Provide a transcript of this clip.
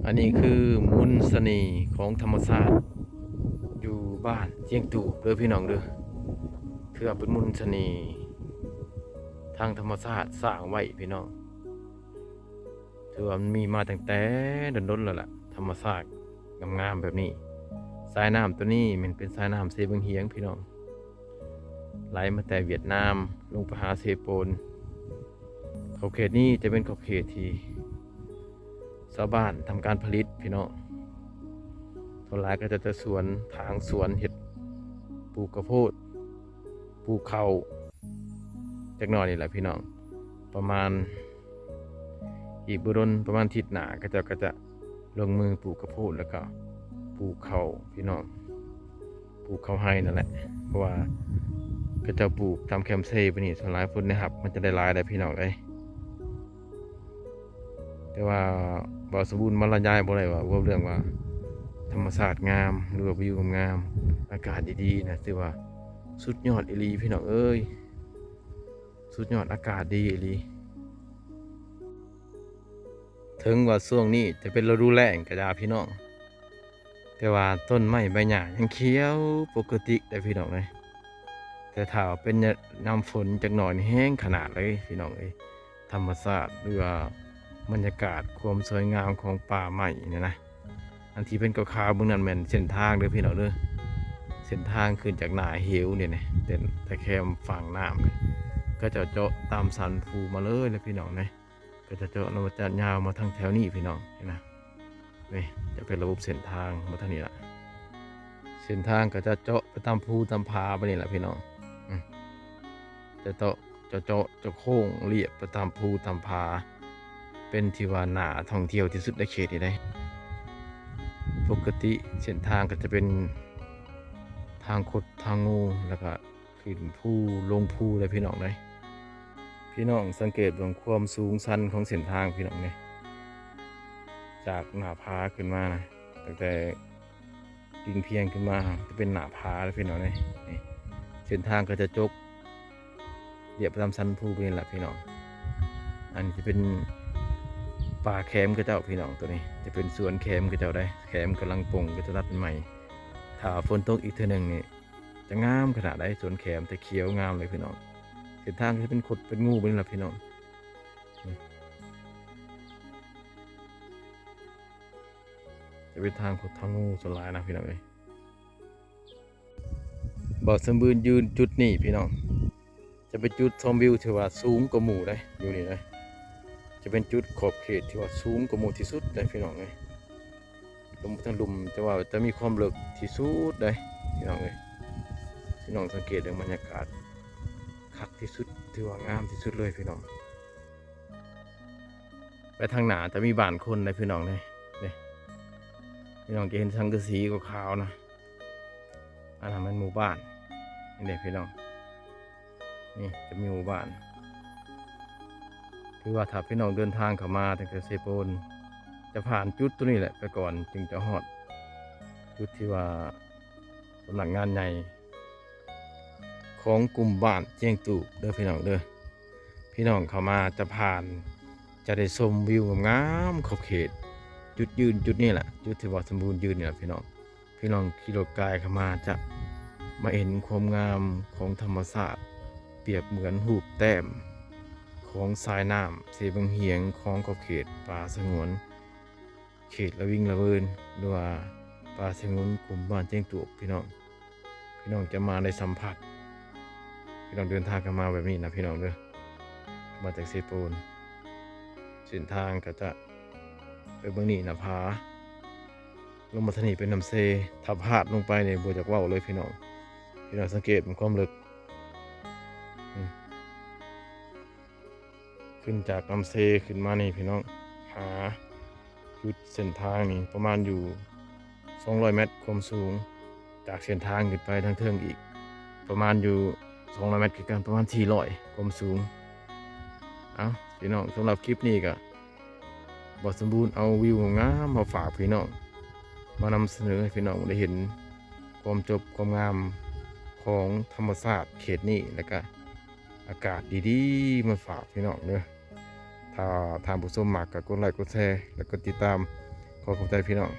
ອັນນີ້ຄືມົນສະເໜ່ຂອງທຳມະຊາດຢູ່ບ້ານຈຽງຕູບເດີພີ່ນ້ອງເດີ. ຖືວ່າເປັນມົນສະເໜ່ທາງທຳມະຊາດສ້າງໄວ້ພີ່ນ້ອງ. ຖືວ່າມັນມີມາຕັ້ງແຕ່ດົນໆແລ້ວລະ ທຳມະຊາດງາມໆແບບນີ້. ສາຍນ້ຳໂຕນີ້ແມ່ນເປັນສາຍນ້ຳເຊບັງຫຽງພີ່ນ້ອງ. ໄຫຼມາແຕ່ຫວຽດນາມລົງໄປຫາເຊໂປນ. ຂອບເຂດນີ້ຈະເປັນຂອບເຂດທີ່ຊາວບ້ານທຳການຜະລິດພີ່ນ້ອງ. ສ່ວນຫຼາຍເຂົາເຈົ້າຈະສວນ ຖາງສວນ ເຮັດ ປູກເຂົ້າໂພດ ປູກເຂົ້າ ຈັກໜ້ອຍນີ້ແຫຼະພີ່ນ້ອງ. ປະມານ ອີກບໍ່ດົນ ປະມານທິດໜ້າ ເຂົາເຈົ້າກໍຈະລົງມືປູກເຂົ້າໂພດ ແລ້ວກໍປູກເຂົ້າພີ່ນ້ອງ. ປູກເຂົ້າໄຮ່ນັ້ນແຫຼະ ເພາະວ່າເຂົາເຈົ້າປູກຕາມແຄມເຊບາດນີ້ ສ່ວນຫຼາຍຜົນໄດ້ຮັບມັນຈະໄດ້ຫຼາຍໄດ໋ພີ່ນ້ອງເອີຍ. ແຕ່ວ່າບ່າວສົມບູນບັນລະຍາຍບໍ່ໄດ້ວ່າ ເວົ້າເລື່ອງວ່າທຳມະຊາດງາມ ຫຼືວ່າວິວງາມໆ ອາກາດດີໆນະ ຖືວ່າສຸດຍອດອີ່ຫຼີພີ່ນ້ອງເອີຍ. ສຸດຍອດ ອາກາດດີອີ່ຫຼີ. ເຖິງວ່າຊ່ວງນີ້ຈະເປັນລະດູແລ້ງກໍຢ່າພີ່ນ້ອງ ແຕ່ວ່າຕົ້ນໄມ້ໃບຫຍ້າຍັງຂຽວປົກກະຕິໄດ໋ພີ່ນ້ອງເອີຍ. ແຕ່ຖ້າເປັນຍາມຝົນຈັກໜ້ອຍນີ້ແຮງຂະໜາດເລີຍພີ່ນ້ອງເອີຍ. ທຳມະຊາດ ຫຼືວ່າບັນຍາກາດຄວາມສວຍງາມຂອງປ່າໄມ້ນີ້ນະ ອັນທີ່ເປັນຂາວໆເບິ່ງນັ້ນແມ່ນເສັ້ນທາງເດີພີ່ນ້ອງເດີ. ເສັ້ນທາງຂຶ້ນຈາກໜ້າເຫວນີ້ນະ ແຕ່ ແຕ່ແຄມຝັ່ງນ້ຳນີ້ ເຂົາເຈົ້າເຈາະຕາມສັນພູມາເລີຍລະພີ່ນ້ອງເອີຍ. ເຂົາເຈົ້າເຈາະລະມາຈາດຍາວມາທາງແຖວນີ້ພີ່ນ້ອງ ເຫັນນະ. ນີ້ຈະເປັນລະບົບເສັ້ນທາງມາທາງນີ້ລະ. ເສັ້ນທາງເຂົາເຈົ້າເຈາະໄປຕາມພູຕາມຜາໄປນີ້ລະພີ່ນ້ອງ. ອືມ ຈະເຈາະ ຈະເຈາະ ຈະໂຄ້ງລຽບໄປຕາມພູຕາມຜາ ເປັນທີ່ວ່າໜ້າທ່ອງທ່ຽວທີ່ສຸດໃນເຂດນີ້ເດ້. ປົກກະຕິເສັ້ນທາງກໍຈະເປັນທາງຄົດທາງງູ ແລ້ວກໍຂຶ້ນພູລົງພູເດ້ພີ່ນ້ອງເດ້. ພີ່ນ້ອງສັງເກດເບິ່ງຄວາມສູງຊັນຂອງເສັ້ນທາງພີ່ນ້ອງເດ້ ຈາກໜ້າຜາຂຶ້ນມານະ ຕັ້ງແຕ່ ດິນພຽງຂຶ້ນມາຈະເປັນໜ້າຜາເດ້ພີ່ນ້ອງເອີຍ. ນີ້ເສັ້ນທາງກໍຈະຈົກລຽບຕາມສັນພູນີ້ລະພີ່ນ້ອງ. ອັນນີ້ຈະເປັນປ່າແຂມເຂົາເຈົ້າພີ່ນ້ອງ. ໂຕນີ້ຈະເປັນສວນແຂມເຂົາເຈົ້າໄດ໋ ແຂມກຳລັງປົ່ງ ເຂົາເຈົ້າຕັດໃໝ່. ຖ້າຝົນຕົກອີກເທື່ອໜຶ່ງນີ້ຈະງາມຂະໜາດໃດສວນແຂມ ຈະຂຽວງາມເລີຍພີ່ນ້ອງ. ເສັ້ນທາງຈະເປັນຄົດເປັນງູໄປນີ້ລະພີ່ນ້ອງ. ນີ້ ຈະເປັນທາງຄົດທາງງູສ່ວນຫຼາຍນະພີ່ນ້ອງເອີຍ. ບ່າວສົມບູນຢືນຈຸດນີ້ພີ່ນ້ອງ ຈະເປັນຈຸດຊົມວິວທີ່ວ່າສູງກວ່າໝູ່ເດ້ ຢູ່ນີ້ເດ້. ຈະເປັນຈຸດຂອບເຂດທີ່ວ່າສູງກວ່າໝູ່ທີ່ສຸດເດ້ພີ່ນ້ອງເອີຍ. ລຸ່ມ ທາງລຸ່ມຈະວ່າຈະມີຄວາມເລິກທີ່ສຸດເດ້ພີ່ນ້ອງເອີຍ. ພີ່ນ້ອງສັງເກດເບິ່ງບັນຍາກາດຄັກທີ່ສຸດ ຖືວ່າງາມທີ່ສຸດເລີຍພີ່ນ້ອງ. ໄປທາງໜ້າຈະມີບ້ານຄົນເດ້ພີ່ນ້ອງເດ້. ນີ້ ພີ່ນ້ອງຈະເຫັນສັງກະສີຂາວໆນະ ອັນນັ້ນແມ່ນໝູ່ບ້ານ. ນີ້ເດ້ພີ່ນ້ອງ ນີ້ຈະມີໝູ່ບ້ານ. ຄືວ່າຖ້າພີ່ນ້ອງເດີນທາງເຂົ້າມາຕັ້ງແຕ່ເຊໂປນ ຈະຜ່ານຈຸດໂຕນີ້ແຫຼະໄປກ່ອນ ຈຶ່ງຈະຮອດຈຸດທີ່ວ່າສຳນັກງານໃຫຍ່ ຂອງກຸ່ມບ້ານຈຽງຕູບເດີພີ່ນ້ອງເດີ. ພີ່ນ້ອງເຂົ້າມາຈະຜ່ານ ຈະໄດ້ຊົມວິວງາມໆຂອບເຂດ. ຈຸດຢືນຈຸດນີ້ແຫຼະ ຈຸດທີ່ບ່າວສົມບູນຢືນນີ້ແຫຼະພີ່ນ້ອງ. ພີ່ນ້ອງຂີ່ລົດກາຍເຂົ້າມາຈະມາເຫັນຄວາມງາມຂອງທຳມະຊາດ ປຽບເໝືອນຮູບແຕ້ມຂອງສາຍນ້ຳເຊບັງຫຽງ ຂອງຂອບເຂດປ່າສະຫງວນ ເຂດລະວິງລະເວີນ ຫຼືວ່າປ່າສະຫງວນກຸ່ມບ້ານຈຽງຕູບພີ່ນ້ອງ. ພີ່ນ້ອງຈະມາໄດ້ສຳຜັດ ພີ່ນ້ອງເດີນທາງເຂົ້າມາແບບນີ້ນະພີ່ນ້ອງເດີ ມາຈາກເຊໂປນ. ເສັ້ນທາງກໍຈະໄປເບິ່ງນີ້ນະ ຜາ ລົງມາທາງນີ້ເປັນນ້ຳເຊ ຖ້າພາດລົງໄປນີ້ບໍ່ຢາກເວົ້າເລີຍພີ່ນ້ອງ. ພີ່ນ້ອງສັງເກດເບິ່ງຄວາມເລິກ ອືມ ຂຶ້ນຈາກນ້ຳເຊຂຶ້ນມານີ້ພີ່ນ້ອງ ຫາຈຸດເສັ້ນທາງນີ້ປະມານຢູ່ສອງຮ້ອຍແມັດຄວາມສູງ ຈາກເສັ້ນທາງຂຶ້ນໄປທາງເທິງອີກປະມານຢູ່ສອງຮ້ອຍແມັດຄືກັນ ປະມານສີ່ຮ້ອຍຄວາມສູງ. ເອົ້າ ພີ່ນ້ອງ ສຳລັບຄລິບນີ້ກໍ ບ່າວສົມບູນເອົາວິວງາມໆມາຝາກພີ່ນ້ອງ ມານຳສະເໜີໃຫ້ພີ່ນ້ອງໄດ້ເຫັນຄວາມຈົບຄວາມງາມຂອງທຳມະຊາດເຂດນີ້ ແລ້ວກະອາກາດດີໆມາຝາກພີ່ນ້ອງເດີ. ຖ້າທ່ານຜູ້ຊົມມັກກໍກົດໄລກົດແຊ ແລະ ກົດຕິດຕາມ ຂໍຂອບໃຈພີ່ນ້ອງ.